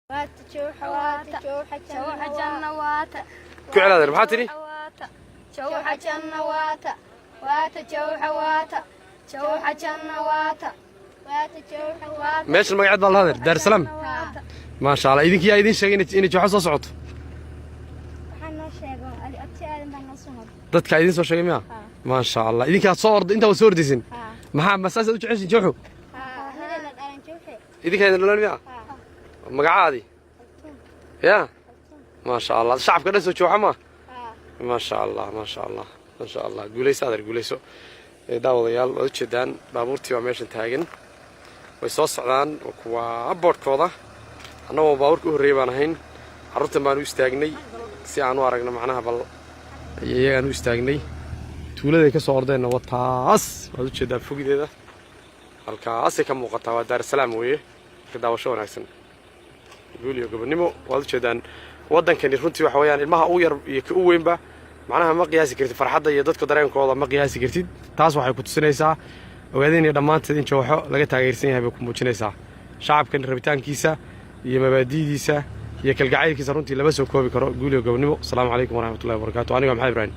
Waata jooxa, waata jooxa. Jawxa janna waata. Ku celaadeer, maxaa tidhi? Waata. Jawxa janna waata, waata jawxa, waata jawxa janna waata, waata jawxa waata. Meeshan magaceed baa lahadeer Daarusalaam. Maasha Allah. Idinki yaa idin sheegay inay jooxo soo socoto? Waxaa noo sheego Ali Abti Aadan baa noo soo hor. Dadka idin soo sheegay miya? Maasha Allah. Idinkaa soo orda, intaa waa soo ordaysin. Maxaa masaasaad u jeceshin jooxo? Anigana dhalan jawxe. Idinkaa idin dhalan miya? Magacaadi ya? Maasha Allah. Shacabka dhan soo jooxa ma? Maasha Allah, maasha Allah, maasha Allah. Guulayso adeer, guulayso. Daawadayaal, waad ujeedaan, baabuurtii waa meeshan taagan, way soo socdaan. Waa kuwa boodhkooda. Annagoo baabuurka u horreeyay baan ahayn. Carruurtan baan u istaagnay si aan u aragno macnaha, bal iyagaan u istaagnay. Tuuladay ka soo ordeenna waa taas, waad ujeedaa fogideeda, halkaasay ka muuqataa. Waa Daarusalaam weeye. Marka daawasho wanaagsan, guul iyo gobonnimo. Waad ujeedaan waddankani runtii waxa weeyaan ilmaha u yar iyo ka u weynba macnaha ma qiyaasi kartid farxadda iyo dadka dareenkooda, ma qiyaasi kartid. Taas waxay ku tusinaysaa ogaadeen dhammaanteed in jooxo laga taageersan yahay bay ku muujinaysaa. Shacabkan rabitaankiisa iyo mabaadi'diisa iyo kalgacaylkiisa runtii lama soo koobi karo. Guul iyo gobonnimo. Asalaamu calaykum waraxmatullahi wabarakatu. Aniga Maxamed Ibrahim.